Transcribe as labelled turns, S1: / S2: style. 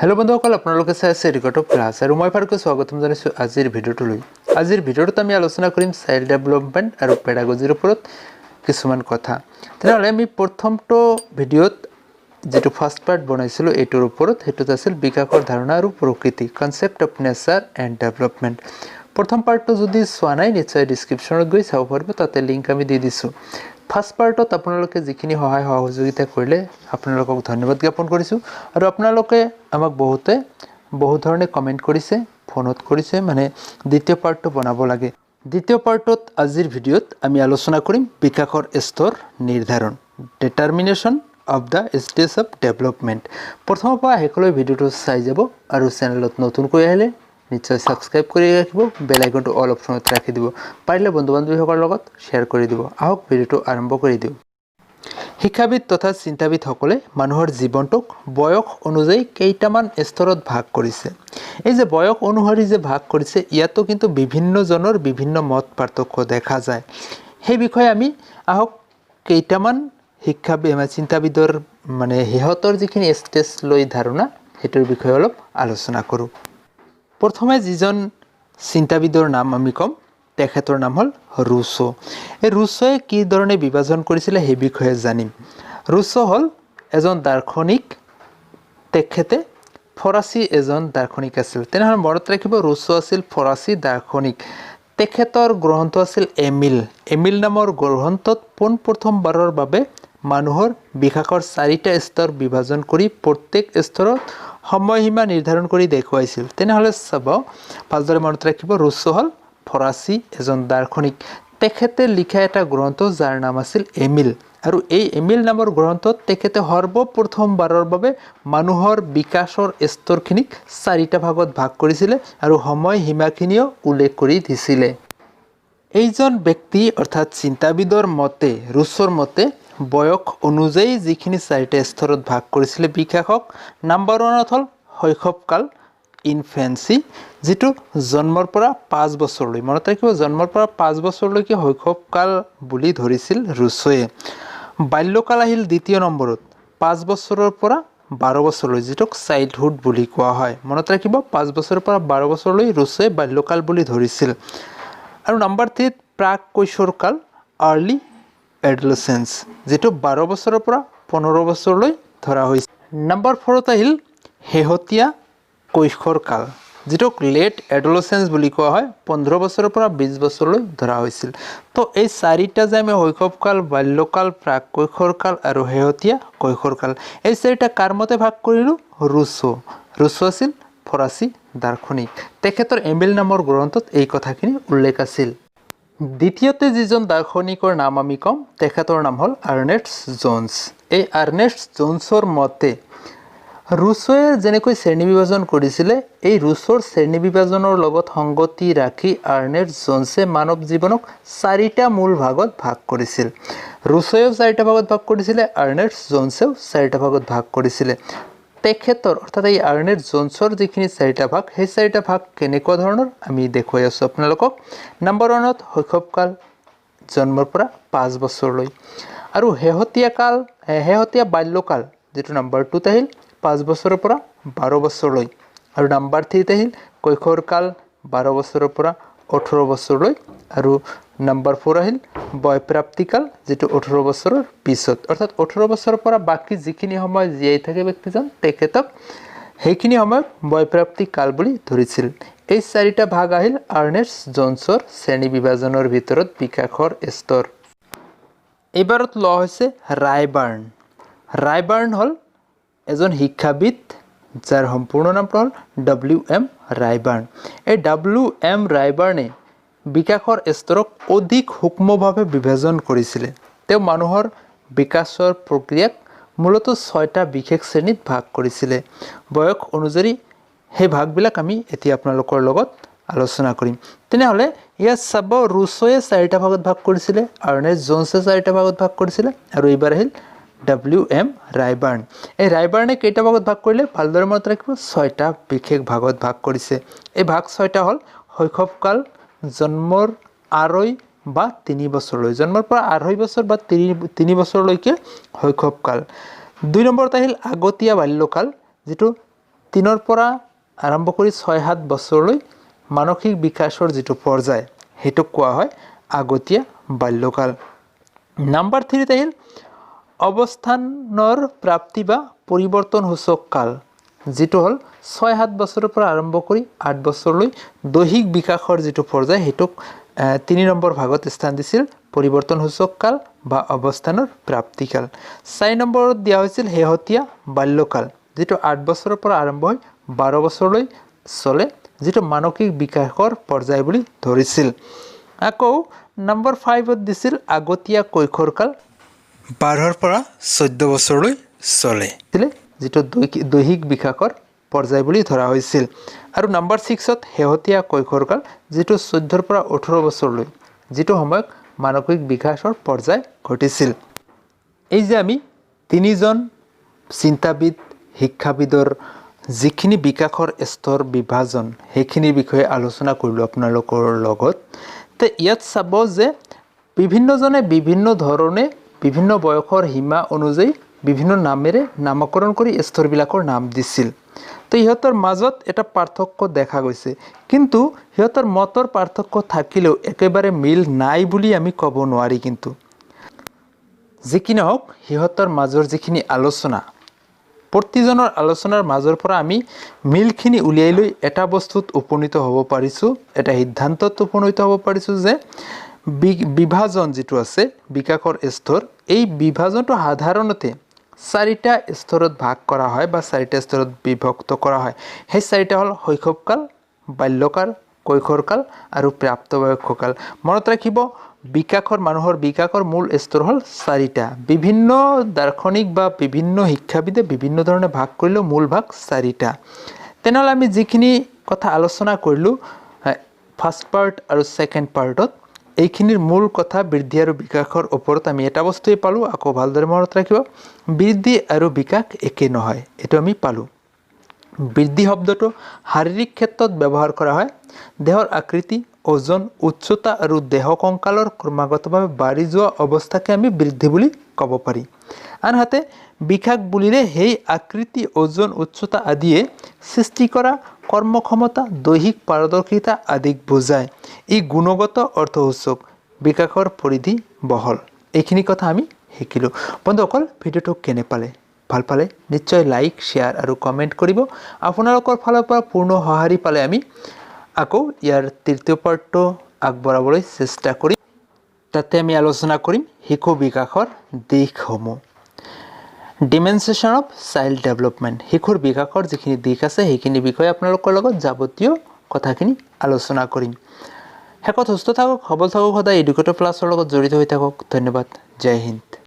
S1: Hello' বন্ধুসকল, আপোনালোকে চাই আছে ৰিকৰ্ড প্লাছ আৰু মই ফাৰুকে স্বাগতম জনাইছোঁ আজিৰ ভিডিঅ'টোলৈ। আজিৰ ভিডিঅ'টোত আমি আলোচনা কৰিম চাইল্ড ডেভেলপমেণ্ট আৰু পেডাগজিৰ ওপৰত কিছুমান কথা। তেনেহ'লে আমি প্ৰথমটো ভিডিঅ'ত যিটো ফাৰ্ষ্ট পাৰ্ট বনাইছিলোঁ এইটোৰ ওপৰত, সেইটোত আছিল বিকাশৰ ধাৰণা আৰু প্ৰকৃতি, concept of nature and development। প্ৰথম পাৰ্টটো যদি চোৱা নাই, নিশ্চয় ডিছক্ৰিপশ্যনত গৈ চাব পাৰিব, তাতে লিংক আমি দি দিছোঁ। ফাৰ্ষ্ট পাৰ্টত আপোনালোকে যিখিনি সহায় সহযোগিতা কৰিলে, আপোনালোকক ধন্যবাদ জ্ঞাপন কৰিছোঁ। আৰু আপোনালোকে আমাক বহুতে বহুত ধৰণে কমেণ্ট কৰিছে, ফোনত কৰিছে, মানে দ্বিতীয় পাৰ্টটো বনাব লাগে। দ্বিতীয় পাৰ্টত আজিৰ ভিডিঅ'ত আমি আলোচনা কৰিম বিকাশৰ স্তৰ নিৰ্ধাৰণ, determination of the stage of development। প্ৰথমৰ পৰা শেষলৈ ভিডিঅ'টো চাই যাব আৰু চেনেলত নতুনকৈ আহিলে নিশ্চয় ছাবস্ক্ৰাইব কৰি ৰাখিব, বেল আইকনটো অল অপশ্যনত ৰাখি দিব, পাৰিলে বন্ধু বান্ধৱীসকলৰ লগত শ্বেয়াৰ কৰি দিব। আহক, ভিডিঅ'টো আৰম্ভ কৰি দিওঁ। শিক্ষাবিদ তথা চিন্তাবিদসকলে মানুহৰ জীৱনটোক বয়স অনুযায়ী কেইটামান স্তৰত ভাগ কৰিছে। এই যে বয়স অনুসৰি যে ভাগ কৰিছে, ইয়াতো কিন্তু বিভিন্নজনৰ বিভিন্ন মত পাৰ্থক্য দেখা যায়। সেই বিষয়ে আমি আহক কেইটামান শিক্ষাবিদ মানে চিন্তাবিদৰ মানে সিহঁতৰ যিখিনি ষ্টেজ লৈ ধাৰণা, সেইটোৰ বিষয়ে অলপ আলোচনা কৰোঁ। প্ৰথমে যিজন চিন্তাবিদৰ নাম আমি ক'ম, তেখেতৰ নাম হ'ল ৰুচো। এই ৰুচোৱে কি ধৰণে বিভাজন কৰিছিলে, সেই বিষয়ে জানিম। ৰুচো হ'ল এজন দাৰ্শনিক। তেখেতে ফৰাচী এজন দাৰ্শনিক আছিল। তেনেহ'লে মনত ৰাখিব, ৰুচো আছিল ফৰাচী দাৰ্শনিক। তেখেতৰ গ্ৰন্থ আছিল এমিল। এমিল নামৰ গ্ৰন্থত পোনপ্ৰথমবাৰৰ বাবে মানুহৰ বিকাশৰ চাৰিটা স্তৰ বিভাজন কৰি প্ৰত্যেক স্তৰত সময়সীমা নিৰ্ধাৰণ কৰি দেখুৱাইছিল। তেনেহ'লে চাব, ভালদৰে মনত ৰাখিব, ৰুচো হ'ল ফৰাচী এজন দাৰ্শনিক। তেখেতে লিখা এটা গ্ৰন্থ যাৰ নাম আছিল এমিল। আৰু এই এমিল নামৰ গ্ৰন্থত তেখেতে সৰ্বপ্ৰথমবাৰৰ বাবে মানুহৰ বিকাশৰ স্তৰখিনিক চাৰিটা ভাগত ভাগ কৰিছিলে আৰু সময়সীমাখিনিও উল্লেখ কৰি দিছিলে। এইজন ব্যক্তি অৰ্থাৎ চিন্তাবিদৰ মতে, ৰুচোৰ মতে বয়স অনুযায়ী যিখিনি চাৰিটা স্তৰত ভাগ কৰিছিলে বিকাশক, নাম্বাৰ ওৱানত হ'ল শৈশৱকাল, ইনফেঞ্চি, যিটো জন্মৰ পৰা 5 বছৰলৈ। মনত ৰাখিব, জন্মৰ পৰা 5 বছৰলৈকে শৈশৱকাল বুলি ধৰিছিল ৰুচোৱে। বাল্যকাল আহিল দ্বিতীয় নম্বৰত, 5 বছৰৰ পৰা 12 বছৰলৈ, যিটোক চাইল্ডহুড বুলি কোৱা হয়। মনত ৰাখিব, 5 বছৰৰ পৰা 12 বছৰলৈ ৰুচোৱে বাল্যকাল বুলি ধৰিছিল। আৰু নাম্বাৰ থ্ৰীত প্ৰাক কৈশোৰকাল, আৰ্লি এডলচেঞ্চ, যিটো 12 বছৰৰ পৰা 15 বছৰলৈ ধৰা হৈছে। নাম্বাৰ ফ'ৰত আহিল শেহতীয়া কৈশোৰকাল, যিটোক লেট এডলচেঞ্চ বুলি কোৱা হয়, 15 বছৰৰ পৰা 20 বছৰলৈ ধৰা হৈছিল। তো এই চাৰিটা যে আমি শৈশৱকাল, বাল্যকাল, প্ৰাক কৈশোৰকাল আৰু শেহতীয়া কৈশোৰকাল, এই চাৰিটা কাৰ মতে ভাগ কৰিলোঁ? ৰুচো। ৰুচো আছিল ফৰাচী দাৰ্শনিক। তেখেতৰ এমিল নামৰ গ্ৰন্থত এই কথাখিনি উল্লেখ আছিল। দ্বিতীয়তে যিজন দাৰ্শনিকৰ নাম আমি ক'ম, তেখেতৰ নাম হ'ল আৰ্নেষ্ট জোন্স। এই আৰ্নেষ্ট জোন্সৰ মতে ৰুচোৱে যেনেকৈ শ্ৰেণী বিভাজন কৰিছিলে, এই ৰুচোৰ শ্ৰেণী বিভাজনৰ লগত সংগতি ৰাখি আৰ্নেষ্ট জোন্সে মানৱ জীৱনক চাৰিটা মূল ভাগত ভাগ কৰিছিল। ৰুচোৱেও চাৰিটা ভাগত ভাগ কৰিছিলে, আৰ্নেষ্ট জোন্সেও চাৰিটা ভাগত ভাগ কৰিছিলে। তেখেতৰ অৰ্থাৎ এই আৰ্নেষ্ট জোন্সৰ যিখিনি চাৰিটা ভাগ, সেই চাৰিটা ভাগ কেনেকুৱা ধৰণৰ আমি দেখুৱাই আছোঁ আপোনালোকক। নাম্বাৰ ওৱানত শৈশৱকাল, জন্মৰ পৰা 5 বছৰলৈ। আৰু শেহতীয়া কাল, শেহতীয়া বাল্যকাল, যিটো নাম্বাৰ টুত আহিল, 5 বছৰৰ পৰা 12 বছৰলৈ। আৰু নাম্বাৰ থ্ৰীত আহিল কৈশোৰকাল, 12 বছৰৰ পৰা 18 বছৰলৈ। আৰু নাম্বাৰ ফ'ৰ আহিল বয়প্ৰাপ্তিকাল, যিটো 18 বছৰৰ পিছত, অৰ্থাৎ 18 বছৰৰ পৰা বাকী যিখিনি সময় জীয়াই থাকে ব্যক্তিজন, তেখেতক সেইখিনি সময়ক বয়প্ৰাপ্তি কাল বুলি ধৰিছিল। এই চাৰিটা ভাগ আহিল আৰ্নেষ্ট জোনছৰ শ্ৰেণী বিভাজনৰ ভিতৰত বিকাশৰ স্তৰ। এইবাৰত লোৱা হৈছে ৰায়বাৰ্ণ। ৰায়বাৰ্ণ হ'ল এজন শিক্ষাবিদ, যাৰ সম্পূৰ্ণ নামটো হ'ল ডব্লিউ এম ৰায়বাৰ্ণ। এই ডব্লিউ এম ৰায়বাৰ্ণে বিকাশৰ স্তৰক অধিক সূক্ষ্মভাৱে বিভাজন কৰিছিলে। তেওঁ মানুহৰ বিকাশৰ প্ৰক্ৰিয়াক মূলতঃ ছয়টা বিশেষ শ্ৰেণীত ভাগ কৰিছিলে। বয়স অনুযায়ী সেই ভাগবিলাক আমি এতিয়া আপোনালোকৰ লগত আলোচনা কৰিম। তেনেহ'লে ইয়াত চাব, ৰুচোৱে চাৰিটা ভাগত ভাগ কৰিছিলে, আৰ্নেষ্ট জোনছে চাৰিটা ভাগত ভাগ কৰিছিলে আৰু এইবাৰ আহিল ডব্লিউ এম ৰায়বাৰ্ণ। এই ৰায়বাৰ্ণে কেইটা ভাগত ভাগ কৰিলে? ভালদৰে মনত ৰাখিব, ছয়টা বিশেষ ভাগত ভাগ কৰিছে। এই ভাগ ছয়টা হ'ল শৈশৱকাল, জন্মৰ আঢ়ৈ বা 3 বছৰলৈ, জন্মৰ পৰা আঢ়ৈ বছৰ বা 3 বছৰলৈকে শৈশৱকাল। দুই নম্বৰত আহিল আগতীয়া বাল্যকাল, যিটো 3ৰ পৰা আৰম্ভ কৰি 6-7 বছৰলৈ মানসিক বিকাশৰ যিটো পৰ্যায় সেইটোক কোৱা হয় আগতীয়া বাল্যকাল। নাম্বাৰ 3ত আহিল অৱস্থানৰ প্ৰাপ্তি বা পৰিৱৰ্তনসূচক কাল, যিটো হ'ল 6-7 বছৰৰ পৰা আৰম্ভ কৰি 8 বছৰলৈ দৈহিক বিকাশৰ যিটো পৰ্যায় সেইটোক 3 নম্বৰ ভাগত স্থান দিছিল পৰিৱৰ্তনসূচক কাল বা অৱস্থানৰ প্ৰাপ্তিকাল। 4 নম্বৰত দিয়া হৈছিল শেহতীয়া বাল্যকাল, যিটো 8 বছৰৰ পৰা আৰম্ভ হৈ 12 বছৰলৈ চলে, যিটো মানসিক বিকাশৰ পৰ্যায় বুলি ধৰিছিল। আকৌ নম্বৰ 5ত দিছিল আগতীয়া কৈশোৰকাল, 12ৰ পৰা 14 বছৰলৈ চলে, যিটো দৈহিক বিকাশৰ পৰ্যায় বুলি ধৰা হৈছিল। আৰু নম্বৰ 6ত শেহতীয়া কৈশোৰকাল, যিটো 14ৰ পৰা 18 বছৰলৈ, যিটো সময়ত মানসিক বিকাশৰ পৰ্যায় ঘটিছিল। এই যে আমি তিনিজন চিন্তাবিদ শিক্ষাবিদৰ যিখিনি বিকাশৰ স্তৰ বিভাজন সেইখিনিৰ বিষয়ে আলোচনা কৰিলোঁ আপোনালোকৰ লগত। তে ইয়াত চাব যে বিভিন্নজনে বিভিন্ন ধৰণে বিভিন্ন বয়সৰ সীমা অনুযায়ী বিভিন্ন নামেৰে নামকৰণ কৰি স্তৰবিলাকৰ নাম দিছিল। তো ইহঁতৰ মাজত এটা পাৰ্থক্য দেখা গৈছে, কিন্তু সিহঁতৰ মতৰ পাৰ্থক্য থাকিলেও একেবাৰে মিল নাই বুলি আমি ক'ব নোৱাৰি। কিন্তু যি কি নহওক, সিহঁতৰ মাজৰ যিখিনি আলোচনা, প্ৰতিজনৰ আলোচনাৰ মাজৰ পৰা আমি মিলখিনি উলিয়াই লৈ এটা বস্তুত উপনীত হ'ব পাৰিছোঁ, এটা সিদ্ধান্তত উপনীত হ'ব পাৰিছোঁ যে বিভাজন যিটো আছে বিকাশৰ স্তৰ, এই বিভাজনটো সাধাৰণতে 4টা স্তৰত ভাগ কৰা হয় বা 4টা স্তৰত বিভক্ত কৰা হয়। সেই 4টা হ'ল শৈশৱকাল, বাল্যকাল, কৈশোৰকাল আৰু প্ৰাপ্তবয়স্ককাল। মনত ৰাখিব, মানুহৰ বিকাশৰ মূল স্তৰ হ'ল 4টা। বিভিন্ন দাৰ্শনিক বা বিভিন্ন শিক্ষাবিদে বিভিন্ন ধৰণে ভাগ কৰিলেও মূল ভাগ 4টা। তেনেহ'লে আমি যিখিনি কথা আলোচনা কৰিলোঁ ফাৰ্ষ্ট পাৰ্ট আৰু ছেকেণ্ড পাৰ্টত, এইখিনিৰ মূল কথা বৃদ্ধি আৰু বিকাশৰ ওপৰত আমি এটা বস্তুৱেই পালোঁ। আকৌ ভালদৰে মনত ৰাখিব, বৃদ্ধি আৰু বিকাশ একে নহয়, এইটো আমি পালোঁ। বৃদ্ধি শব্দটো শাৰীৰিক ক্ষেত্ৰত ব্যৱহাৰ কৰা হয়। দেহৰ আকৃতি, ওজন, উচ্চতা আৰু দেহ কংকালৰ ক্ৰমাগতভাৱে বাঢ়ি যোৱা অৱস্থাকে আমি বৃদ্ধি বুলি ক'ব পাৰি। আনহাতে বিকাশ বুলিলে সেই আকৃতি, ওজন, উচ্চতা আদিয়ে সৃষ্টি কৰা কৰ্মক্ষমতা, দৈহিক পাৰদৰ্শিতা আদিক বুজায়। ই গুণগত অৰ্থসূচক, বিকাশৰ পৰিধি বহল। এইখিনি কথা আমি শিকিলোঁ। বন্ধুসকল, ভিডিঅ'টো কেনে পালে? ভাল পালে নিশ্চয় লাইক, শ্বেয়াৰ আৰু কমেণ্ট কৰিব। আপোনালোকৰ ফালৰ পৰা পূৰ্ণ সঁহাৰি পালে আমি আকৌ ইয়াৰ তৃতীয় পাৰ্টটো আগবঢ়াবলৈ চেষ্টা কৰিম। তাতে আমি আলোচনা কৰিম শিশু বিকাশৰ দিশসমূহ, ডিমেনশ্যন অফ চাইল্ড ডেভেলপমেণ্ট। শিশুৰ বিকাশৰ যিখিনি দিশ আছে সেইখিনি বিষয়ে আপোনালোকৰ লগত যাৱতীয় কথাখিনি আলোচনা কৰিম। শেষত সুস্থ থাকক, সবল থাকক, সদায় এডুকেটৰ প্লাছৰ লগত জড়িত হৈ থাকক। ধন্যবাদ। জয় হিন্দ।